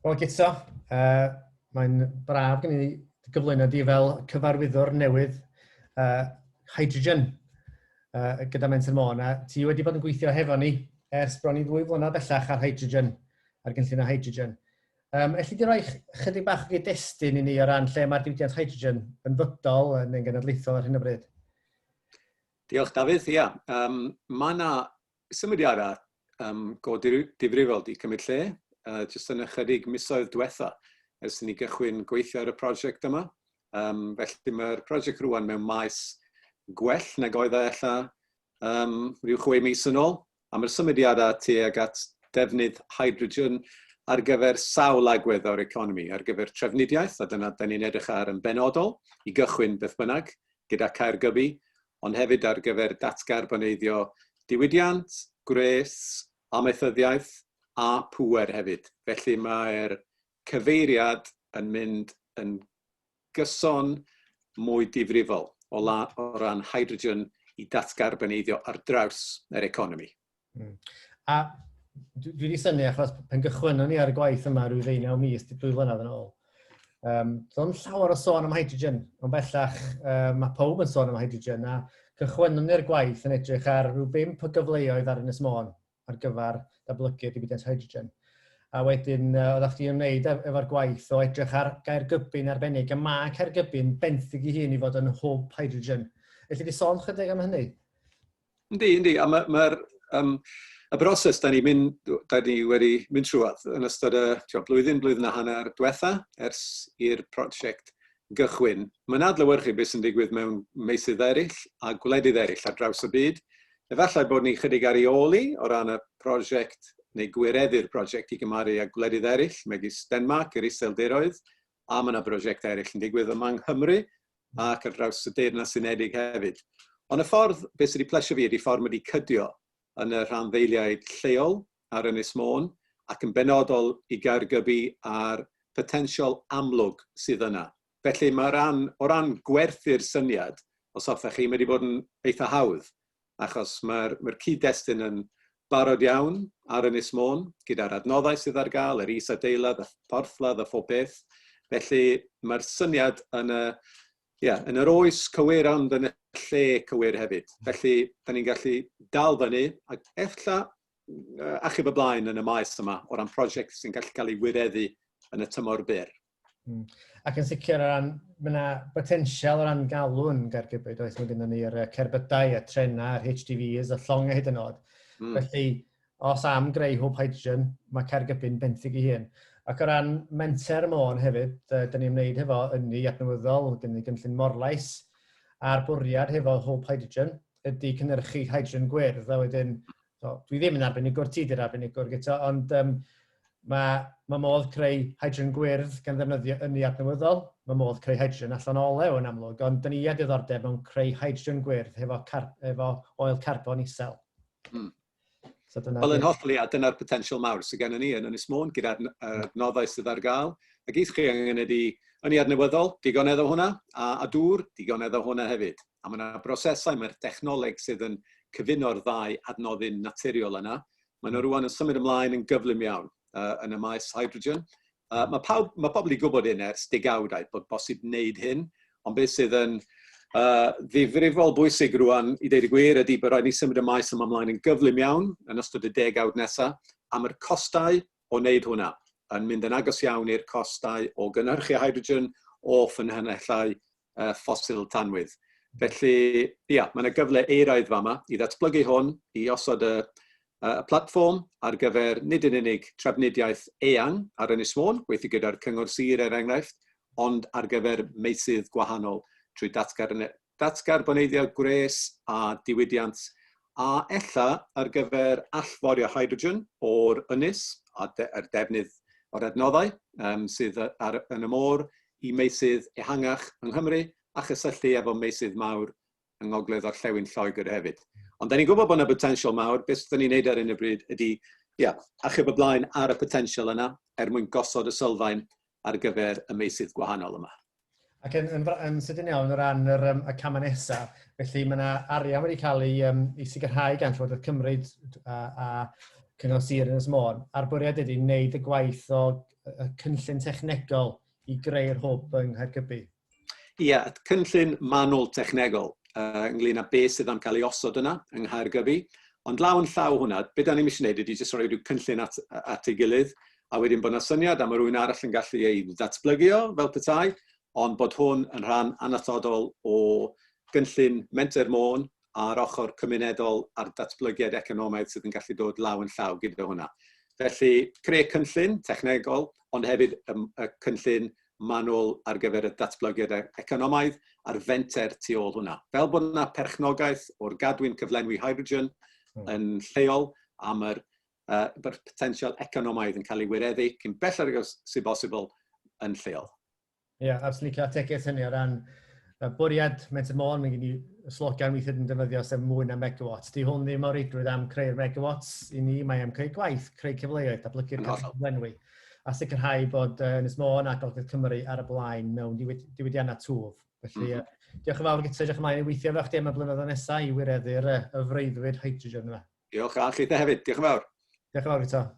Wel, Guto, mae'n braf gen i gyflwyno di fel cyfarwyddwr newydd Hydrogen gyda Menter Môn. A ti wedi bod yn gweithio hefo ni ers bron i 2 flynedd bellach ar hydrogen, ar gynllun o hydrogen. Elli di roi chydig bach o gyd-destun i ni o ran lle mae'r diwydiant hydrogen yn fydol neu'n genedlaethol ar hyn o bryd? Diolch, Dafydd. Ia, mae yna symudiadau go difrifol di cymryd lle, jyst yn ychydig misoedd diwetha ers i ni gychwyn gweithio ar y prosiect yma. Felly mae'r prosiect rwan mewn maes gwell nag oedd e ella rhyw 6 mis yn ôl. A mae'r symudiadau tuag at defnydd hydrogen ar gyfer sawl agwedd o'r economi, ar gyfer trafnidiaeth, a dyna da ni'n edrych ar yn benodol i gychwyn beth bynnag gyda Caergybi, ond hefyd ar gyfer datgarboneiddio diwydiant, gwres, amaethyddiaeth a pŵer hefyd. Felly mae'r cyfeiriad yn mynd yn gyson mwy difrifol o ran hydrogen i datgarboneiddio ar draws yr economi. A dwi wedi synnu achos pan gychwynnon ni ar y gwaith yma rhyw ddeunaw mis, 2 flynedd yn ôl, doedd llawer o sôn am hydrogen, ond bellach mae pawb yn sôn am hydrogen, a cychwynnon ni'r gwaith yn edrych ar rhyw bump o gyfleoedd ar Ynys Môn ar gyfer datblygu diwydiant hydrogen. A wedyn, oeddech chdi'n ymwneud efo'r gwaith o edrych ar Gaergybi'n arbennig, a mae Caergybi'n benthyg i hun i fod yn hwb hydrogen. Elli di sôn chydig am hynny? Yndi. A mae'r ma y broses da ni wedi mynd trwodd yn ystod y tio, blwyddyn, blwyddyn a hanner diwetha ers i'r prosiect gychwyn. Mae'n adlewyrchu beth sy'n digwydd mewn meysydd eraill a gwledydd eraill ar draws y byd. Efallai bod ni chydig ar ei ôl hi o ran y prosiect neu gwireddu'r prosiect i gymharu â gwledydd eraill, megis Denmark, yr Iseldiroedd, a mae yna brosiectau eraill yn digwydd yma yng Nghymru ac ar draws y Deyrnas Unedig hefyd. Ond y ffordd, beth sydd wedi plesio fi ydy ffordd mae wedi cydio yn y rhanddeiliaid lleol ar Ynys Môn ac yn benodol i Gaergybi a'r potensial amlwg sydd yna. Felly mae o ran gwerthu'r syniad, os hoffech chi, mae wedi bod yn eitha hawdd, achos mae'r cyd-destun yn barod iawn ar Ynys Môn, gyda'r adnoddau sydd ar gael, yr is-adeilad, y porthladd a phob peth. Felly mae'r syniad yn yr oes cywir ond yn y lle cywir hefyd. Felly, da ni'n gallu dal fyny ac ella achub y blaen yn y maes yma o ran prosiect sy'n gallu cael ei wireddu yn y tymor byr. Ac yn sicr o ran, mae yna potensial o ran galw yn Gaergybi, does? Mae gennym ni'r cerbydau, y trenau, yr HGVs, y llongau hyd yn oed. Felly, os am greu hwb hydrogen, mae Caergybi'n benthyg i hun. Ac o ran Menter Môn hefyd, dyn ni'n wneud hefo ynni adnewyddol, gen ni gynllun Morlais, a'r bwriad hefo hwb hydrogen ydy cynhyrchu hydrogen gwyrdd, a wedyn, so, dwi ddim yn arbenigwr, ti di'r arbenigwr gyda, ond mae modd creu hydrogen gwyrdd gan ddefnyddio ynni adnewyddol, mae modd creu hydrogen allan o olew yn amlwg, ond dyn ni â diddordeb mewn creu hydrogen gwyrdd efo oel carbon isel. So dyna. Wel, yn hollol, a dyna'r potensial mawr sydd gennym ni yn Ynys Môn, gyda'r adnoddau sydd ar gael. Ac eich chi angen ydy ynni adnewyddol, digonedd o hwnna, a dŵr, digonedd o hwnna hefyd. A mae yna brosesau, mae'r technoleg sydd yn cyfuno'r ddau adnoddyn naturiol yna. Mae nhw rwan yn symud ymlaen yn gyflym iawn yn y maes hydrogen. Mae pobl i gwybod hyn ers degawdau bod bosib wneud hyn, ond beth sydd yn ddifrifol bwysig rwan i ddeud y gwir ydy bod rhaid ni symud y maes yma ymlaen yn gyflym iawn yn ystod y degawd nesaf, a mae'r costau o wneud hwnna yn mynd yn agos iawn i'r costau o gynhyrchu hydrogen o ffynhonnellau ffosil tanwydd. Felly, ia, mae yna gyfle euraidd fama i ddatblygu hwn, i osod y platfform ar gyfer nid yn unig trafnidiaeth eang ar Ynys Môn, gweithio gyda'r Cyngor Sir er enghraifft, ond ar gyfer meysydd gwahanol trwy datgarboneiddio gwres a diwydiant, a ella ar gyfer allforio hydrogen o'r ynys a yr defnydd o'r adnoddau sydd yn y môr i meysydd ehangach yng Nghymru a chysylltu efo meysydd mawr yng ngogledd orllewin Lloegr hefyd. Ond da ni'n gwybod bod yna potensial mawr. Beth sydd ni'n neud ar hyn o bryd ydy, ia, achub y blaen ar y potensial yna er mwyn gosod y sylfaen ar gyfer y meysydd gwahanol yma. Ac yn sydyn iawn o ran y camau nesaf, felly mae yna arian wedi cael ei sicrhau gan Llywodraeth Cymru a Cyngor Sir Ynys Môn, a'r bwriad ydy wneud y gwaith o y cynllun technegol i greu'r hwb yng Nghaergybi? Ie, yeah, cynllun manwl technegol ynglyn â beth sydd am cael ei osod yna yng Nghaergybi. Ond law yn llaw hwnna, be da ni'n eisiau gwneud ydy jyst rhoi rhyw cynllun at ei gilydd, a wedyn bod yna syniad a mae rhywun arall yn gallu ei ddatblygu o fel petai, ond bod hwn yn rhan anatodol o gynllun Menter Môn a'r ochr cymunedol a'r datblygiad economaidd sydd yn gallu dod law yn llaw gyda hwnna. Felly, creu cynllun technegol, ond hefyd y cynllun manwl ar gyfer y datblygiad economaidd a'r fenter tu ôl hwnna. Fel bod yna perchnogaeth o'r gadwyn cyflenwi hydrogen yn lleol am yr potensial economaidd yn cael ei wireddu cyn belled ag sy'n bosibl yn lleol. Ie, yeah, absolutely ategaeth hynny o ran bwriad Menter Môn, mae gen i slogan weithiau yn defnyddio sef mwy na megawatts. Di hwn ddim o reidrwydd am creu'r megawatts i ni, mae am creu gwaith, creu cyfleoedd, datblygu'r cyflenwi a sicrhau bod Ynys Môn a Gogledd Cymru ar y blaen mewn diwydiannau twf. Felly, diolch yn fawr Guto, diolch ymlaen i weithio efo chdi am y blynyddoedd nesaf i wireddu'r y freuddwyd hydrogen yma. Diolch a chitha hefyd, diolch yn fawr. Diolch yn fawr Guto.